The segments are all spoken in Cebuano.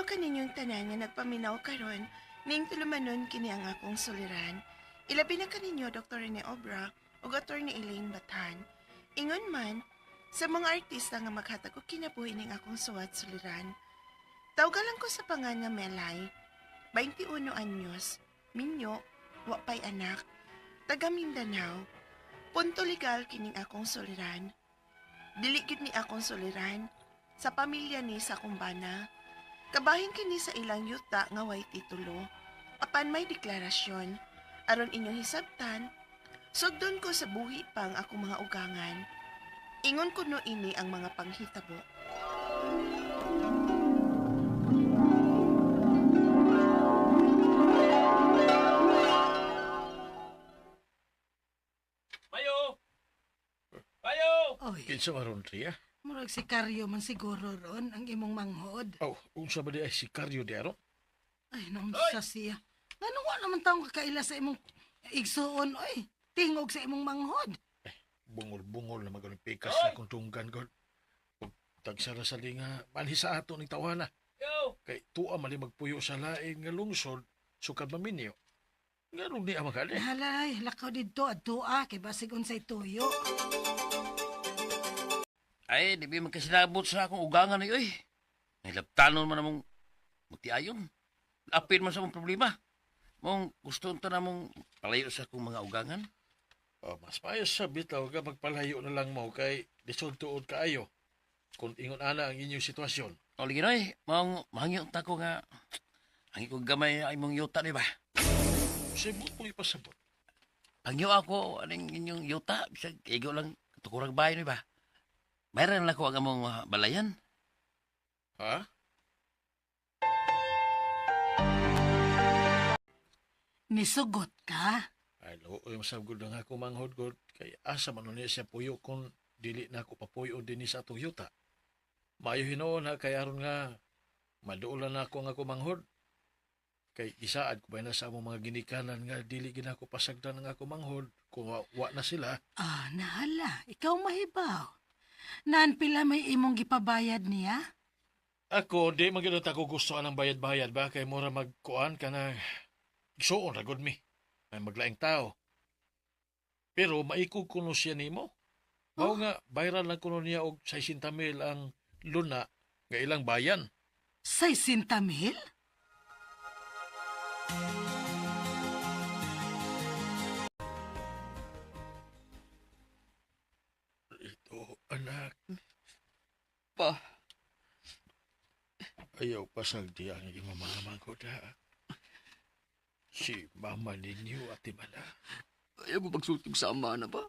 Hello kaninyong tanan nga nagpaminaw karon ning tulumanon kini ang akong suliran. Ilabi na kaninyo Dr. Rene Obra ug Attorney Elaine Bathan. Ingon man sa mga artista nga maghatag og kinabuhi ning akong suwat suliran. Tawgalan ko sa pangan nga Melay, 21 anyos, minyo, wa pay anak, taga Mindanao. Punto legal kining akong suliran. Dili gyud ni akong suliran sa pamilya ni sa akong bana. Kabahin kini sa ilang yuta nga way titulo. Apan may deklarasyon aron inyong hisabtan, sugdon ko sa buhi pang akong mga ugangan. Ingon kuno ini ang mga panghitabo. Mayo! Mayo! Oy, Kinsa maron Ria? murag sikaryo man siguro ron ang imong manghod. Oh, unsa ba di ay sikaryo di aron? Ay, naunsa siya. Ngano wa naman taong kakaila sa imong igsuon, oy. Tingog sa imong manghod. Bungol-bungol na magaling pikas na kung tunggan god. Ug tagsara sa linga, manhi sa ato ning tawana. Yo! Kay tuwa mali magpuyo sa laing nga lungsod, sukad maminyo. Nganong di ang makali? Halay, lakaw didto adtoa kay basig unsay tuyo. Ay, di ba magkasinabot sa akong ugangan ni oy. Nilaptanon man namong mutiayon. Apil man sa mong problema. Mong gusto unta na mong palayo sa akong mga ugangan. Oh, mas maayo sa bitaw ka magpalayo na lang mo kay lisod tuod kaayo. Kung ingon ana ang inyong sitwasyon. O lagi noy, mong mahangyo unta ko nga ang ko gamay ay mong yuta di ba? Sibot mo ipasabot. Pangyo ako aning inyong yuta bisag igo lang tukurang bahay di ba? Mayroon lang ko ang among balayan. Ha? Nisugot ka? Ay, looy masab gud ang ako manghod gud kay asa man niya siya puyo kung dili na ako papuyo dinhi sa atong yuta. Maayo hinuon ha kay aron nga maduolan na ako ang ako manghod. Kay gisaad ko ba na sa among mga ginikanan nga dili gid ako pasagdan ang ako manghod kung wa na sila. Ah, nahala. Ikaw mahibaw. Naan pila may imong gipabayad niya? Ako di man gyud ako gusto anang bayad-bayad ba kay mura magkuan ka na igsuon ra gud mi. May maglaing tao. Pero maikog kuno siya nimo. Mao nga viral lang kuno niya og 60 mil ang luna nga ilang bayan. 60 mil? Ito, anak, Pa, ayaw pasagdi ang imong mga manghod ha. Si mama ninyo at imana. ayaw mo pagsultig sa ama na ba?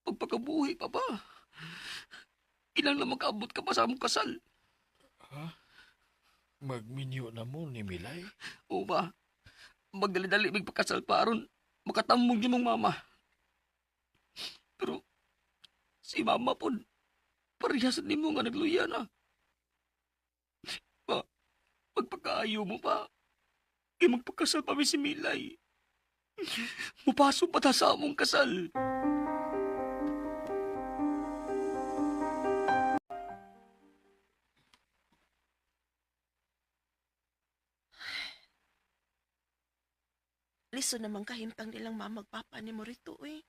Pagpakabuhi pa ba? Ilang na makaabot ka pa sa among kasal? Ha? Magminyo na mo ni Milay? O ba? Magdali-dali mig pagkasal pa aron makatamong yung mong mama. Pero si mama po, parehas nimo nga nagluya na. Pa, pagpakaayo mo pa, kay magpakasal pa mi si Milay. Mupaso pa ta sa among kasal. Liso naman kahimtang nilang mamagpapa ni Morito eh.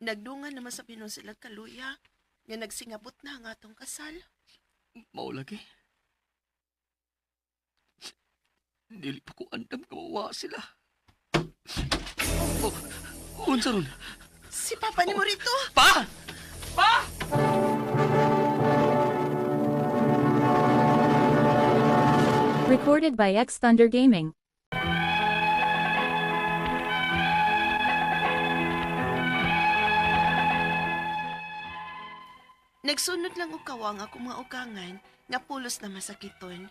Nagdungan naman sa pinon sila kaluya nga nagsingabot na ang atong kasal. Mao lagi. Dili pa ko andam kawawa sila. Oh, unsa ron? Si Papa ni Morito! Pa! Pa! Recorded by X Thunder Gaming. Nagsunod lang og kawang akong mga ugangan nga pulos na masakiton.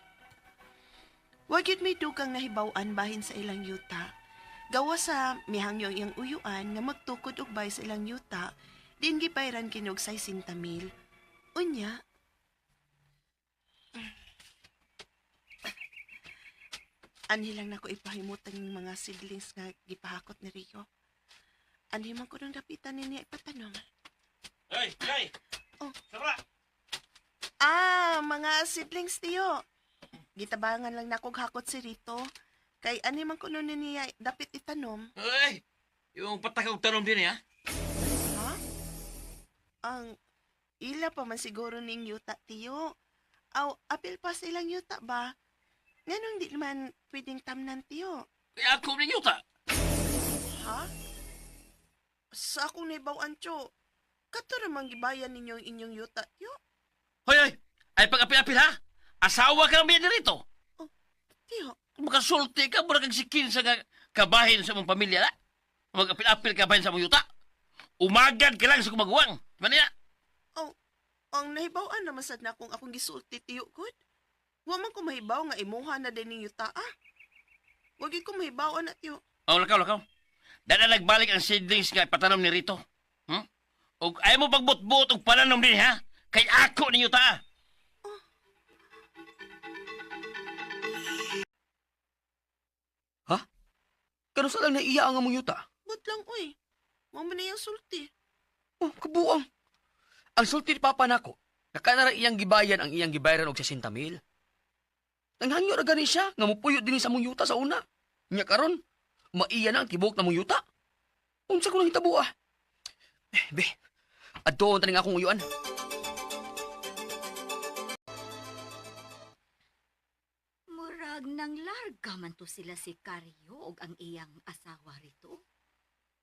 Wa gyud may dugang nahibaw-an bahin sa ilang yuta. Gawa sa mihangyo ang iyang uyuan nga magtukod og bay sa ilang yuta, din gibayran kinog 60 mil. Unya, anhi lang nako ipahimutan yung mga seedlings nga gipahakot ni Rio. Anhi man ko nang dapitan ni niya ipatanong. Hey, hey! Oh. Sabra! Ah, mga siblings tiyo. Gitabangan lang nakog hakot si Rito. Kay ani man kuno ni niya dapit itanom. Ay, yung patakaw tanom din eh, ha? Ha? Ang ila pa man siguro ning yuta tiyo. Aw, apil pa sa ilang yuta ba? Nganong di man pwedeng tamnan tiyo? Kaya ako ning yuta. Ha? Sa akong naibaw-an, tiyo. Kato ramang gibayan ninyo ang inyong yuta, tiyo. Hoy, hoy! Ay pag-apil-apil ha? Asawa ka lang biyan rito. Tiyo, Kung makasulti ka, mura kang sikin sa kabahin sa mong pamilya na. Mag-apil-apil ka bahin sa mong yuta. Umagad ka lang sa kumaguwang. Di ba niya? oh, ang nahibaw-an naman sad na akong akong gisulti, tiyo, good. Wa man ko mahibaw nga imuha na din ning yuta, ah. Wa gyud ko mahibaw na, tiyo. Oh, lakaw, lakaw. Dada nagbalik ang seedlings nga ipatanom ni Rito. Og ayaw mo pagbutbut og pananom din, ha? Kay ako ni yuta, ah. Ha? Kano sa lang naiya ang among yuta? But lang, uy. Wa man na iyang sulti. Oh, kabuang. Ang sulti ni Papa nako, nakanara iyang gibayan ang iyang gibayaran og 60 mil. Nanghangyo ra gani siya nga mupuyo dinhi sa among yuta sa una. Nya karon, maiya na ang tibok na mong yuta. Unsa ko nang hitabo ah? Eh, be, adtoon taning akong uyuan. Murag nang larga man to sila si Karyo og ang iyang asawa rito.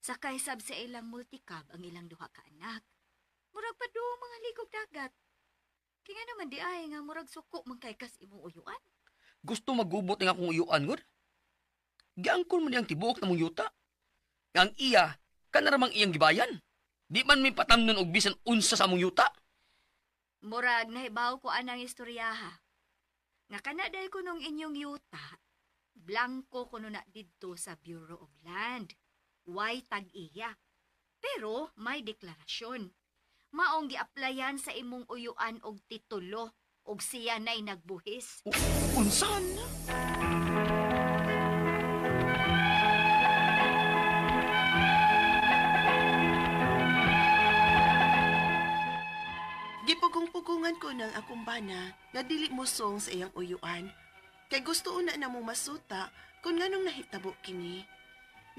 Sakay sab sa ilang multicab ang ilang duha ka anak. Murag pa do mga ligog dagat. Kaya nga naman di ay nga murag suko man kay kas imong uyuan. Gusto magubot ning akong uyuan gud. Giangkon man niyang tibuok na mong yuta. Nga ang iya, kanaramang iyang gibayan. Di man mi patamnon og bisan unsa sa among yuta. Murag nahibaw ko anang istoryaha. Nga kana day ko nung inyong yuta, blanko kuno na didto sa Bureau of Land. Way tag-iya. Pero may deklarasyon. Maong giaplayan sa imong uyuan og titulo og siya na'y nagbuhis. Unsa? Gipugong-pugungan ko ng akong bana nga dili mosong sa iyang uyuan. Kay gusto una na mo masuta kung nganong nahitabo kini.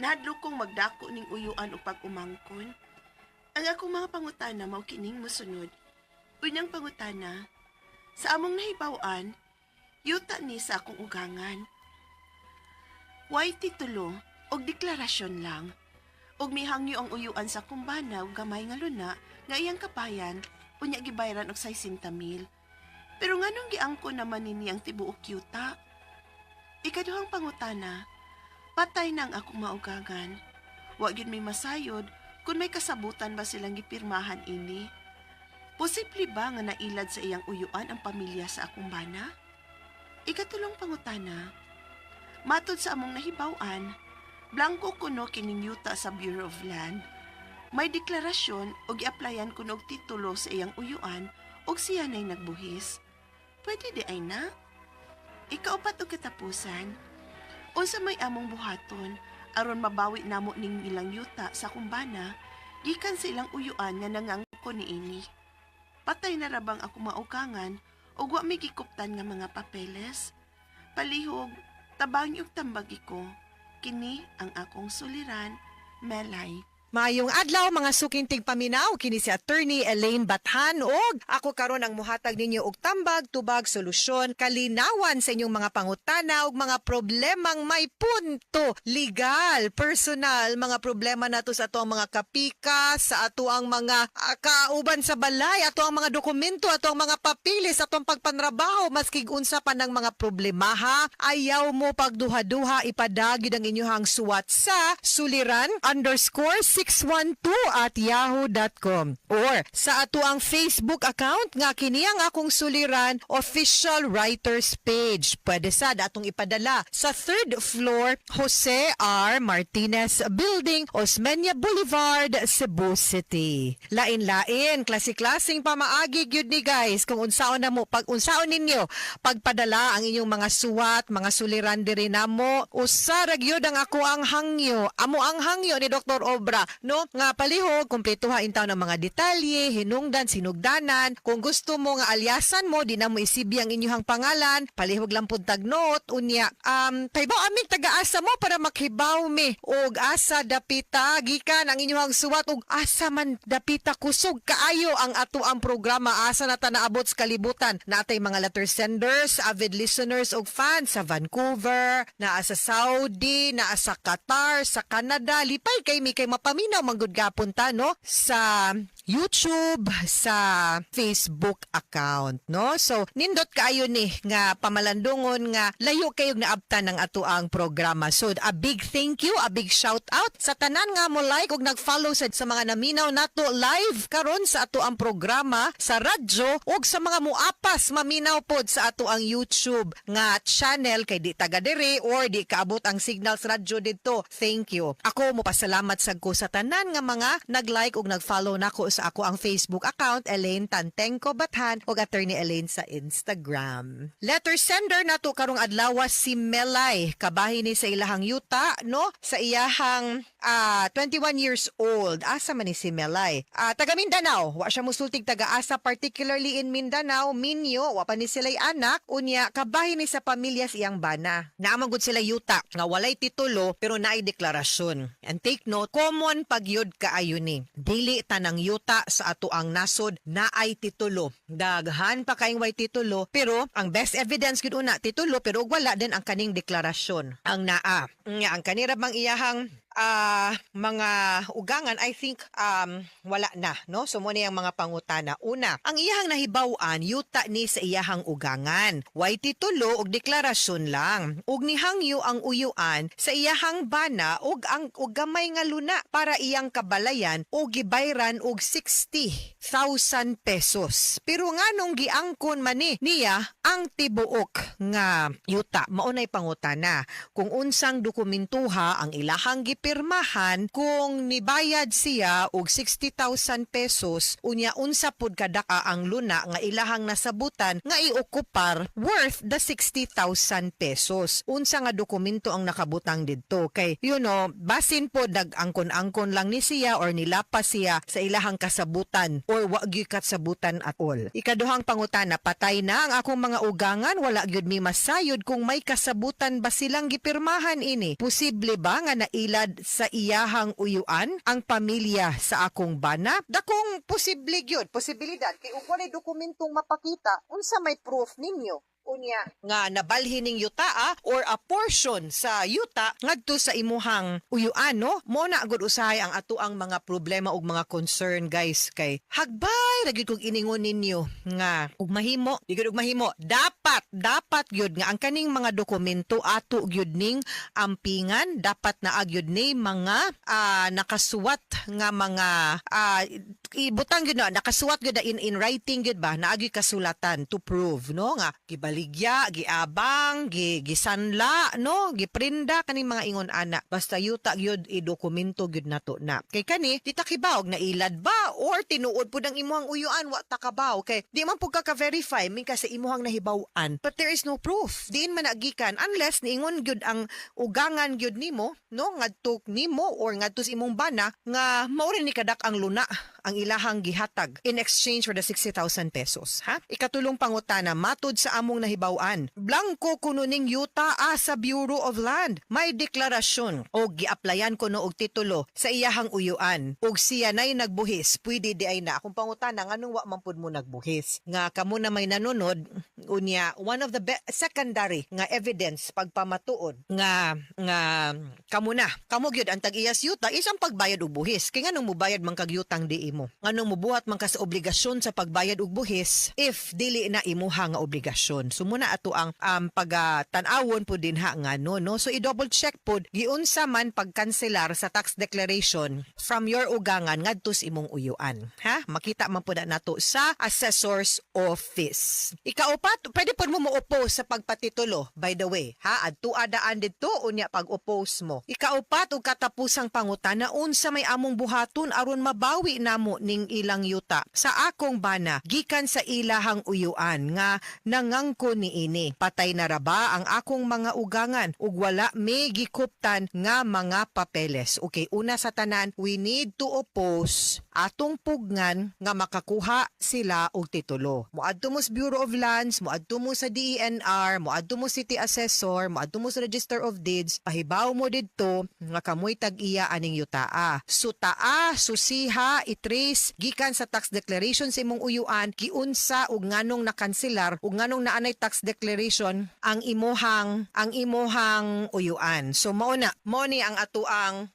Nahadlok kong magdako ning uyuan o pag-umangkon. Ang akong mga pangutana mao kining mosunod. Unang pangutana, sa among nahibaw-an, yuta ni sa akong ugangan. Way titulo og deklarasyon lang. Og mihangyo ang uyuan sa kumbana ug gamay nga luna nga iyang kapayan unya gibayran og 60 mil. Pero nganong giangko naman nini ang tibuok yuta? Ikaduhang pangutana, patay na ang akong maugagan. Wa gyud may masayod kung may kasabutan ba silang gipirmahan ini. Posible ba nga nailad sa iyang uyuan ang pamilya sa akong bana? Ikatulong pangutana, matod sa among nahibaw-an, blanko kuno kining yuta sa Bureau of Land. May deklarasyon o giaplayan kuno og titulo sa iyang uyuan og siya na'y nagbuhis. Pwede di ay na? Ikaupat og katapusan, unsa may among buhaton aron mabawi namo ning ilang yuta sa kumbana gikan sa ilang uyuan nga nangangko niini. Patay na ra bang ako maukangan ug wa may gikuptan nga mga papeles? Palihog, tabangi og tambagi ko. Kini ang akong suliran, Melay. Maayong adlaw mga suking tigpaminaw kini si Attorney Elaine Bathan og ako karon ang muhatag ninyo og tambag, tubag, solusyon, kalinawan sa inyong mga pangutana ug mga problemang may punto legal, personal, mga problema nato sa ato ang mga kapika, sa ato ang mga kauban sa balay, ato ang mga dokumento, ato ang mga papilis, ato ang pagpanrabaho, maski unsa pa ng mga problema ha. Ayaw mo pagduha-duha, ipadagid ang inyong suwat sa suliran_612@yahoo.com or sa ato ang Facebook account nga kini ang akong suliran official writers page. Pwede sad atong ipadala sa third floor Jose R. Martinez Building, Osmeña Boulevard, Cebu City. Lain-lain, klase-klaseng pamaagi gyud ni guys kung unsaon na mo pag unsaon ninyo pagpadala ang inyong mga suwat, mga suliran diri namo. Usa ra gyud ang ako ang hangyo. Amo ang hangyo ni Dr. Obra. no, nga palihog kumpletuha intaw ng mga detalye, hinungdan, sinugdanan. Kung gusto mo nga alyasan mo, di na mo isibi ang inyuhang pangalan, palihog lang pud tag note unya. Pahibaw aming taga-asa mo para makhibaw mi og asa dapita gikan ang inyuhang suwat og asa man dapita kusog kaayo ang ato ang programa, asa na ta naabot sa kalibutan. Natay mga letter senders, avid listeners og fans sa Vancouver, naa sa Saudi, naa sa Qatar, sa Canada. Lipay kay mi kay mapaminaw man gud gapon ta, no, sa YouTube, sa Facebook account, no? So nindot kaayo ni nga pamalandungon nga layo kayog naabtan ng ato ang programa. So a big thank you, a big shout out sa tanan nga mo like ug nag-follow sa mga naminaw nato live karon sa ato ang programa sa radyo ug sa mga muapas maminaw pod sa ato ang YouTube nga channel kay di taga diri or di kaabot ang signal sa radyo didto. Thank you. Ako mo pasalamat sad ko sa tanan nga mga nag-like ug nag-follow nako sa ako ang Facebook account, Elaine Tantengco Bathan, ug Attorney Elaine sa Instagram. Letter sender nato karong adlaw si Melay, kabahin ni sa ilahang yuta, no, sa iyahang 21 years old. Asa man ni si Melay? Taga Mindanao. Wa siya musultig taga-asa, particularly in Mindanao, minyo, wa pa ni sila'y anak, unya kabahin ni sa pamilya sa iyang bana. Naa man gud sila yuta nga walay titulo pero naay deklarasyon. And take note, common pagyud kaayo ni. Dili tanang yuta sa ato ang nasod naay titulo. Daghan pa kayong way titulo, pero ang best evidence gud una titulo, pero ug wala din ang kaning deklarasyon ang naa. Nga ang kanira bang iyahang mga ugangan, I think wala na, no? So mo ni ang mga pangutana. Una, ang iyahang nahibaw-an, yuta ni sa iyahang ugangan. Way titulo og deklarasyon lang. Ug nihangyo ang uyuan sa iyahang bana og ang og gamay nga luna para iyang kabalayan og gibayran og 60,000 pesos. Pero nganong giangkon man ni niya ang tibuok nga yuta? Maunay pangutana kung unsang dokumentuha ang ilahang gipirmahan kung nibayad siya og 60,000 pesos, unya unsa pud kadaka ang luna nga ilahang nasabutan nga iokupar worth the 60,000 pesos. Unsa nga dokumento ang nakabutang didto? Kay basin po nag-angkon-angkon lang ni siya or nilapas siya sa ilahang kasabutan or wa gyud kasabutan at all. Ikaduhang pangutana, patay na ang akong mga ugangan, wala gyud mi masayod kung may kasabutan ba silang gipirmahan ini. Posible ba nga nailad sa iyahang uyuan ang pamilya sa akong bana? Dakong posible gyud, posibilidad kay ug walay dokumentong mapakita, unsa may proof ninyo? Unya nga nabalhin ning yutaa or a portion sa yuta ngadto sa imuhang uyuan, no? Mo na gud usahay ang ato ang mga problema ug mga concern, guys, kay hagbay ra gyud kog iningon ninyo nga ug mahimo di gyud, ug mahimo dapat dapat gyud nga ang kaning mga dokumento ato gyud ning ampingan. Dapat naa gyud ni mga nakasuwat nga mga ibutang gyud na nakasuwat gyud na in writing gyud ba, naa gyud kasulatan to prove, no, nga gibaligya, giabang, gisanla, no, giprinda, kaning mga ingon ana. Basta yuta gyud, idokumento gyud nato na kay kani di ta kibaw og nailad ba or tinuod pud ang imuhang uyuan. Wa ta kabaw kay di man pud ka ka-verify min ka sa imuhang nahibaw-an, but there is no proof diin man nagikan unless niingon gyud ang ugangan gyud nimo, no, ngadto nimo or ngadto sa imong bana nga mao rin ni kadak ang luna ang ilahang gihatag in exchange for the 60,000 pesos, ha? Ikatulong pangutana, matud sa among nahibaw-an, blangko kuno ning yuta sa Bureau of Land. May deklarasyon o giaplayan kuno og titulo sa iyahang uyuan og siya nay nagbuhis, pwede di ay na? Akong pangutana, nganong wa man pud mo nagbuhis? Nga kamo na may nanunod unya, one of the secondary nga evidence pagpamatuod nga nga kamo na kamo gyud ang tag-iyas yuta is ang pagbayad og buhis. Kay nganong mubayad man kag yutang di imo? Nganong mubuhat man ka sa obligasyon sa pagbayad og buhis if dili na imuha nga obligasyon? So muna ato ang pagtan-awon pud dinha nga no no So i-double check pud giunsa man pagkanselar sa tax declaration from your ugangan ngadto sa imong uyuan, ha? Makita man pud na nato sa assessor's office. Ikaupat, pwede pud mo mo-oppose sa pagpatitulo, by the way, ha? Adto daan didto unya pag-oppose mo. Ikaupat ug katapusang pangutana, unsa may among buhaton aron mabawi namo ning ilang yuta sa akong bana gikan sa ilahang uyuan nga nangangkon? ko niini? Patay na ra ba ang akong mga ugangan ug wala may gikuptan nga mga papeles? Okay, una sa tanan, we need to oppose atong pugnan nga makakuha sila og titulo. Moadto mo sa Bureau of Lands, moadto mo sa DENR, moadto mo City Assessor, moadto mo sa Register of Deeds, pahibaw mo didto nga kamoy tag-iya aning yutaa. Sutaa, susiha, i-trace gikan sa tax declaration sa imong uyuan, giunsa ug nganong nakanselar ug nganong naanay tax declaration ang imuhang uyuan. So mao na, mao ni ang atuang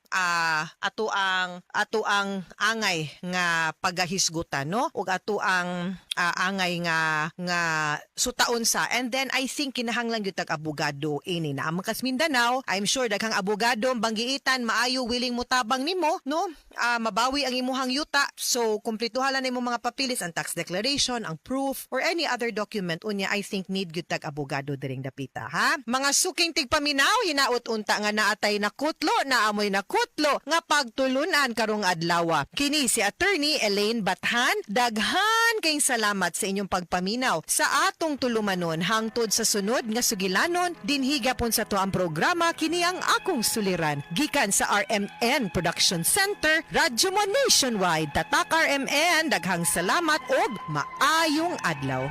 angay nga pagahisgutan, no, ug atuang angay nga sutaon sa. And then I think kinahanglan gyud tag abogado ini na ang kas Mindanao. I'm sure daghang abogado ang banggiitan, maayo, willing mo tabang nimo, no, mabawi ang imuhang yuta. So kumpletuhan lang imong mga papilis, ang tax declaration, ang proof or any other document. Unya I think need gyud tag abogado diring dapita, ha, mga suking tigpaminaw. Hinaot unta nga naatay na kutlo, naamoy na kutlo nga pagtulunan karong adlaw. Kini si Attorney Elaine Bathan. Daghan kayong salamat sa inyong pagpaminaw sa atong tulumanon. Hangtod sa sunod nga sugilanon, dinhi gapon sa atuang programa, kini ang akong suliran, gikan sa RMN Production Center, Radyo Mo Nationwide. Tatak RMN. Daghang salamat og maayong adlaw.